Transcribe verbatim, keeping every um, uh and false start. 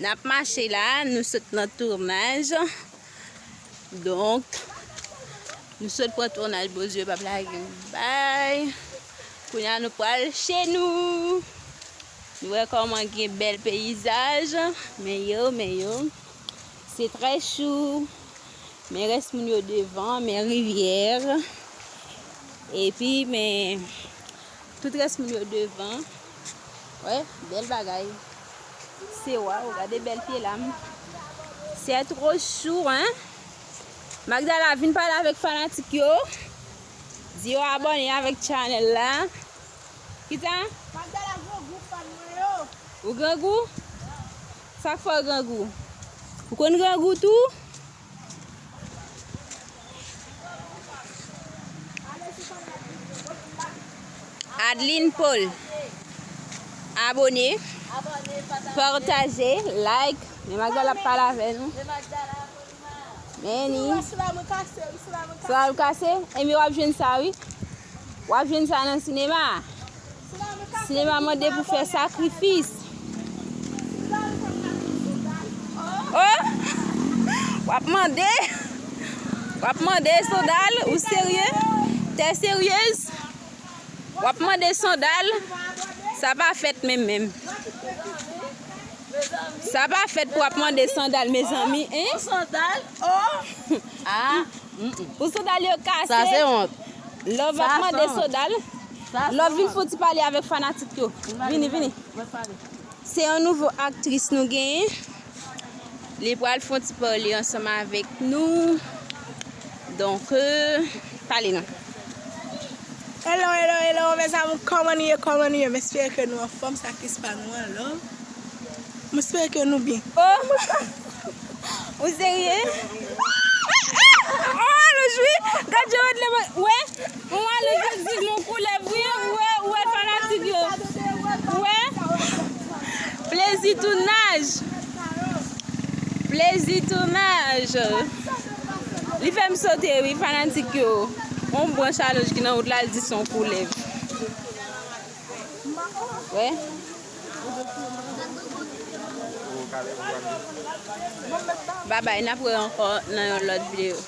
N ap mache la, nou sot nan tounaj. Donk, nou sot pran tounaj, Bondye p ap lage n bay. Kounye a nou pral chez nous. Nou wè kòman gen bèl peyizaj. Men yo, men yo. Se trè chou. Men rès moun yo devan, men rivyè. Epi, men tout rès moun yo devan. Wè, bèl bagay. Se waw, gade bèl pye lam. C'est trop chou, hein? Magdala, vin pale avèk fanatik yo. Di yo abòne avèk channel la. Kisa? Magdala grangou fan mwen yo. Ou grangou? Sa k fè w grangou? Ou konn grangou tou? Adeline Paul. Abone, pataje, like. Men Magdala ap pale avè nou. Men ni. Sila mwen kase, wi, sila mwen kase. Sila mwen kase? Ebyen w ap jwenn sa, wi. W ap jwenn sa nan sinema. Sinema mande pou fè sakrifis. Oh! W ap mande? W ap mande sandal? Ou serye? T'es sérieuse? W ap mande sandal? Sa pa fèt menm menm. Sa pa fèt pou w ap mande sandal, mezanmi, en? Sandal? Oh! Ah! Pou sandal yo kase. Sa se wont. Love ap mande sandal. Love, vin fè yon ti pale avèk fanatik yo. Vini, vini. Se yon nouvo aktris nou genyen. Li pral fè yon ti pale ansanm avèk nou. Donk, euh, pale non. Hello, hello, hello, mes amours, kòman nou ye, kòman nou ye? M espere ke nou anfòm, sa ki pa nou an love. M espere ke nou byen. Oh! Ou serye? Oh, alonj wi! Gad jan Rodley wè! Ou alonj wi, di mon koulèv wi! Ou wè, ou wè fanatik yo! Ou wè? Plezi tounaj! Plezi tounaj! Li fè m sote wi, fanatik yo! On branch alonj ki nan wout la, l di se on koulèv. Wè. Babay, n ap wè ankò nan yon lòt videyo.